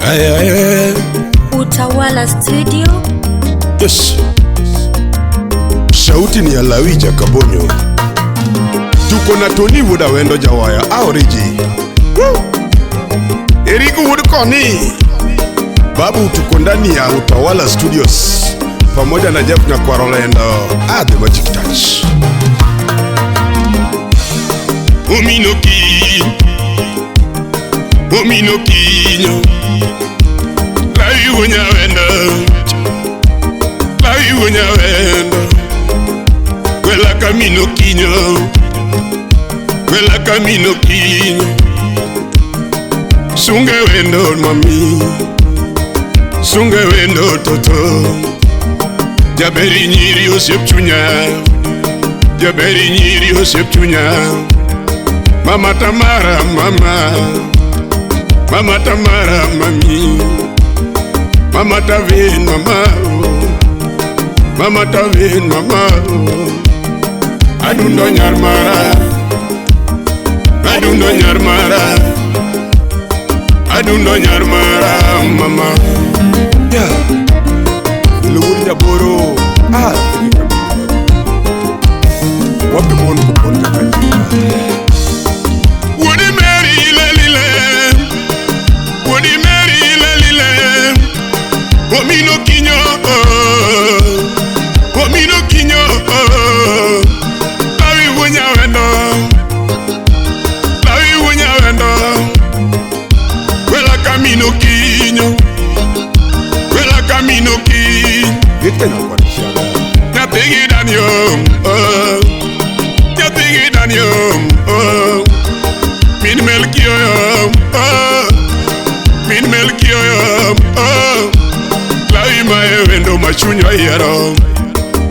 Ay, ay, ay. Utawala Studio. Yes. Sauti ni ya Lawija Kabonyo. Tuko na Tony Wuda Wendo Jawaya Aoriji. Eriku Wood Koni. Babu, tuko ndani ya Utawala Studios pamoja na Jeff Nyakwarolendo. Ah, the Magic Touch. Ominoki. Ominokinyo. Lawi wunya wendo. Lawi wunya wendo. Kwela kamino kinyo. Kwela kamino kinyo. Sunge wendo mami. Sunge wendo toto. Jaberi nyiri osiep chunya. Jaberi nyiri osiep chunya. Mama Tamara mama. Mama Tamara mami. Mama Tavin mama. Mama Tavin mama. Adundo nyarmara. Adundo nyarmara. Adundo nyarmara mama. Yeah. Luwuri jaboro. Ah. Wapi mon kupon kaka. Wodi Mary lelile. Wodi Mary lelile. Omino kinyo. Omino kinyo. Lawi wunya wendo. Lawi wunya wendo. Kwela kamino kinyo. Kwela kamino kinyo. Nyathigi danyo. Nyathigi danyo. Min melkioyo. Min melkioyo. Lawi mae wendo machunyo yiero.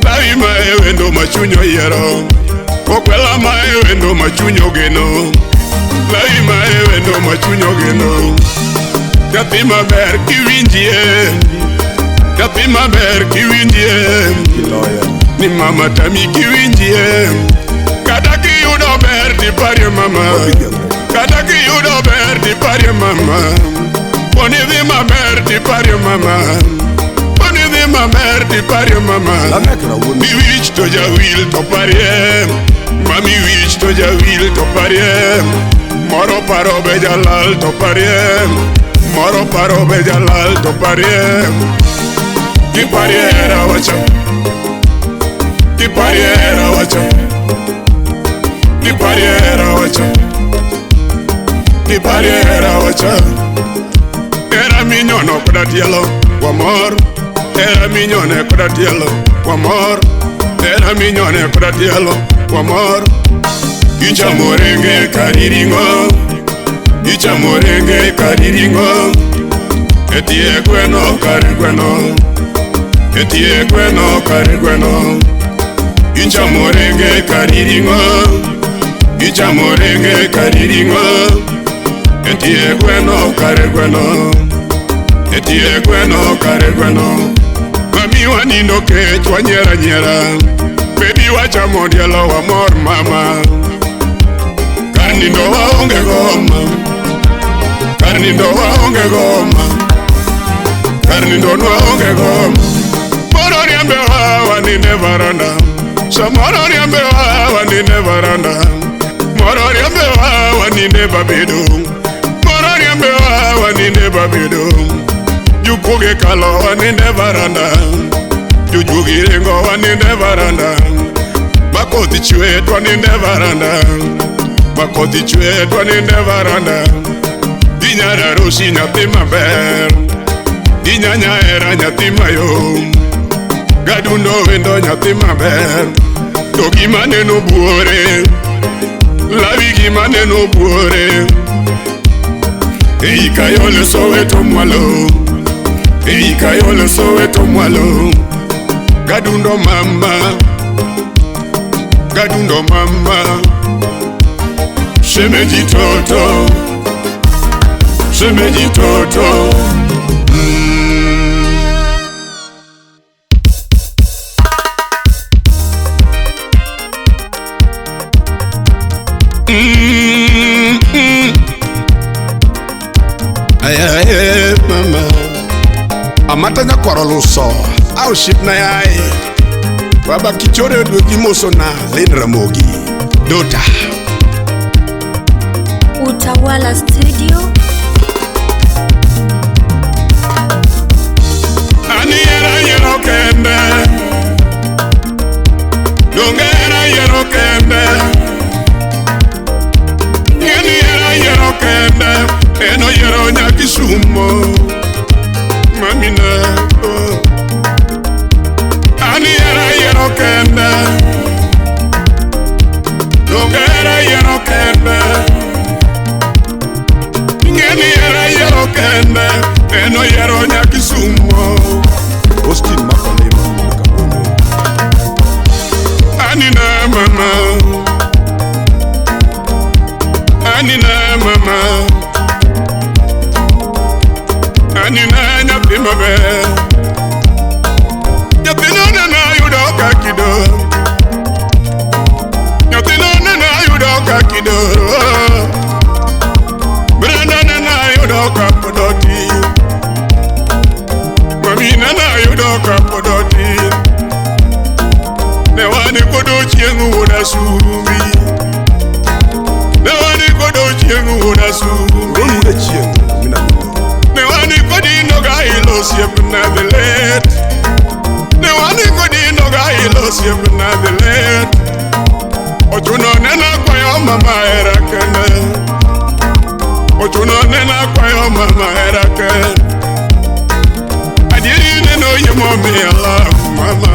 Lawi mae wendo machunyo yiero. Okwela mae wendo machunyo geno. Lawi mae wendo machunyo geno. Nyathi maber kiwinjie. Nyathi maber kiwinjie. Ni mama tami kiwinjie. Kata kiyudo ber tiparie mama. Kata kiyudo ber tiparie mama. Poni dhi maber tiparie mama. Poni dhi maber tiparie mama. Mi wich to jawil to parie. Mami wich to jawil to parie. Moro paro be jalal to parie. Moro paro be jalal to parie. Kipariera wacha. Kipariera wacha. Kipariera wacha. Kipariera wacha. Era minyono koda tielo wamor. Era minyone koda tielo wamor. Era minyone koda tielo wamor. Ichamo renge kariringo. Ichamo renge kariringo. Etie gweno kar gweno. Etie gweno kar gweno. Ichamo renge kariringo. Ichamo renge kariringo. Etie gweno kar gweno. Etie gweno kar gweno. Mami wanindo kech wanyiera nyiera. Baby wachamo dielo wamor mama. Kar nindo waonge goma. Kar nindo waonge goma. Kar nindo waonge goma. Moro riembe wa waninde varanda. Samoro riembe wa waninde varanda. Moro riembe wa waninde babedo. Moro riembe wa waninde babedo. Jukuge kalo waninde varanda. Jujugi ringo waninde varanda. Makoti chwe waninde varanda. Makoti chwe waninde varanda. Dinyara rusi nyathi maber. Dinyanya era nyathi mayom. Gadundo wendo nyathi maber. To gima neno buore. Lawi gima neno buore. Ei kayole Soweto mwalo. Ei kayole Soweto mwalo. Gadundo mama. Gadundo mama. Shemeji toto. Shemeji toto. Mm, mm. Amata nyakwaro luso au shipna yae. Baba kichore odwogi mosona Lin Ramogi Dota. Utawala Studio. Ani era yiero kende. Donge era yiero kende. Ng'eni era yiero kende. En oyiero Nyakisumo. Mamina oh. Ani era yiero kende. Donge era yiero kende. Ng'eni era yiero kende. En oyiero Nyakisumo. Austin Makolema Kabongo. Anina mama. Anina mama. Anina nyathi maber. Nyathino nene ayudo ka kido. Nyathino nene ayudo ka kido. Brenda nene ayudo ka pod oti. Mami nene ayudo ka pod oti. Ne wan kod ochieng' wuod Asumbi. Ne wan kod ochieng' wuod Asumbi. Ron wuod Achieng' mina Lulo. Ne wan kod Indo Gailo osiepna the late. Ne wan kod Indo Gailo osiepna the late. Ochuno ne nakwayo mama hera kende. Ochuno ne nakwayo mama hera kende. Adieri ne noyie momiya love mama.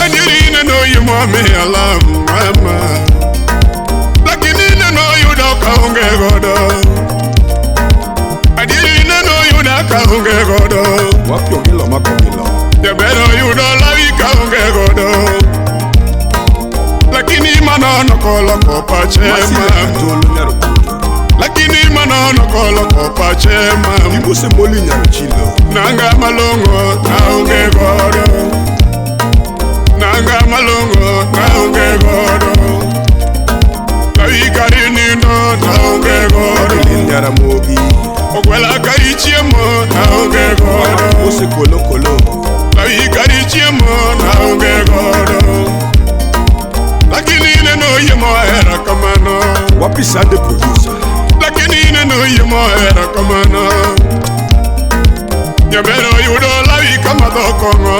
Adieri ne noyie momiya love mama. Lakini ne noyudo kaonge godo. Adieri ne noyudo kaonge godo. Wapi Ogilo mako Ogilo. Jaber oyudo lawi kaonge godo. Lakini mano nokoloko pache Masinde mama. Katolo nyar Ogutu. Lakini mano nokoloko pache mama. Imose Moli nyar Ochilo. Nanga malong'o naonge godo. Nanga malong'o naonge godo. Lawi kari nindo naonge godo. Madeline Nyaramogi. Ogwela kari chiemo naonge godo. Mose Kolo Kolo. Lawi kari chiemo naonge godo. Lakini neno yie mohera kamano. Wapi Sande producer. Lakini neno yie mohera kamano. Jaber oyudo lawi kamadho kong'o.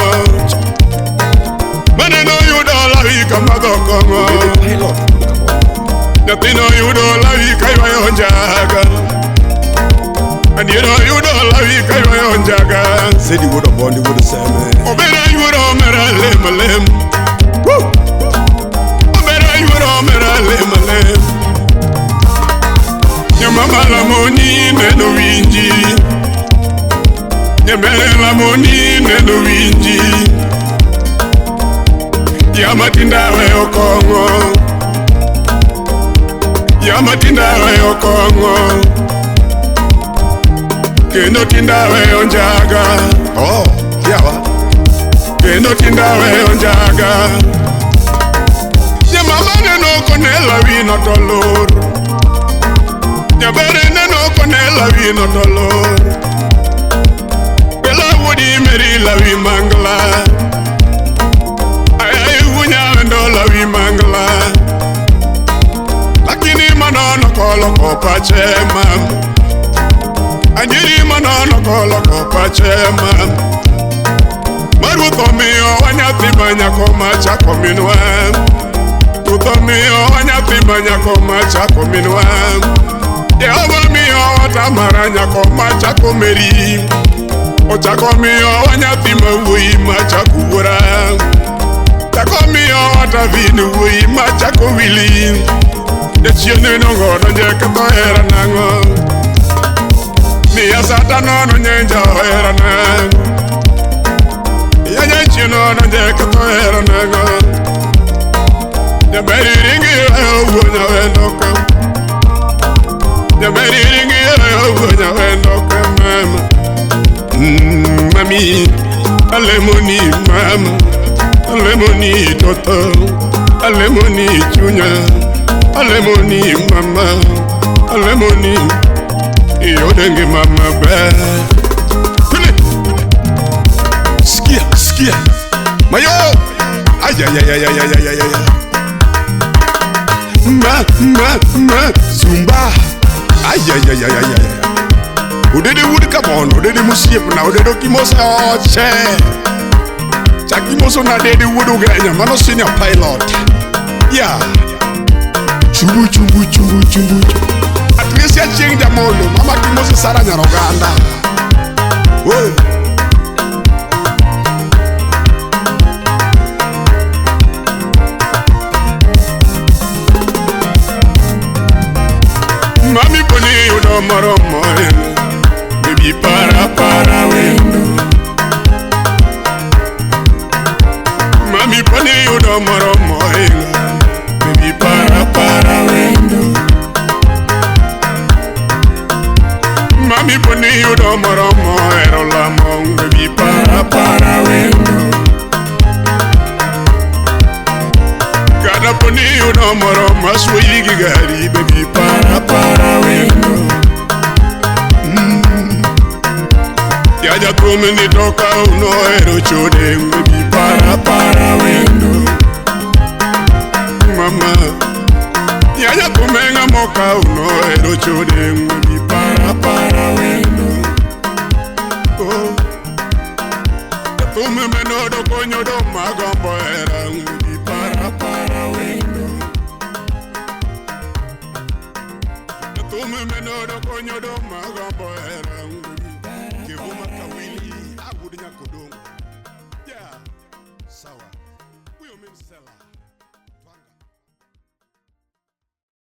Maneno oyudo lawi kamadho kong'o. Obede pilot wuod Kabongo. Nyathino oyudo lawi kaywayo njaga. Adier oyudo lawi kaywayo njaga. Sedi wuod Obondi wuod Seme. Obera yuoro omera lem lem. Woo! Obera yuoro omera lem lem. Nyamama lamoni neno winji. Nyamere lamoni neno winji. Yama tinda weyo kong'o. Yama tinda weyo kong'o. Kendo tinda weyo njaga. Oh, yawa. Kendo tinda weyo njaga. Nyamama neno kone lawi no to lor. Nyabere neno kone lawi no to lor. Bela wuodi meri lawi mangla. Ayai wunya ndo lawi mangla. Lakini mano nokoloko pache mam. Anyiri mano nokoloko pache mam. Maruoth omiyo wa nyathi ma nyako machako minwa. Ruoth omiyo wa nyathi ma nyako machako minwa. Jehova miyo wa Tamara nyako machako meri. Ochako miyo wa nyathi ma wuoyi machako wuora. Chako miyo wa Tavin wuoyi machako wili. Jachien nongo donje ketho hera nang'o. Miya Satan nono nyenja ohera nang'o. Ya jachien donje ketho hera nang'o. Jaber iringi weyo wuo nyawendo ka. Jaber iringi weyo wuo nyawendo ka mama. Mami, alemoni mama. Alemoni toto. Alemoni chunya. Alemoni mama. Alemoni. Iyodenge mama be. Kule. Sikia. Mayo. Ay ay ay ay ay ay ay ay. Ma ma ma zumba. Ay ay ay ay ay ay. Odede wood come on, odede musiep na odede kimosa oche. Chakimoso na dede wood ugenya, mano senior pilot. Yeah. Chumbu chumbu chumbu chumbu. Atricia Chieng Jamondo, mama Kimosi Sara Nyaroganda. Whoa. Mami boni yudo moromo baby para para wendo. Mami boni yudo moromo baby para para wendo. Mami boni yudo moromo ero lamo baby para para wendo. Kada boni yudo moromo aswe gigari baby para para wendo. Yaja tume ni toka uno ero chode baby para para wendo. Mama yaja tume ngamoka uno ero chode baby para para wendo. Oh tume menodo konyo do magombo era baby para para wendo. Tume menodo konyo do magombo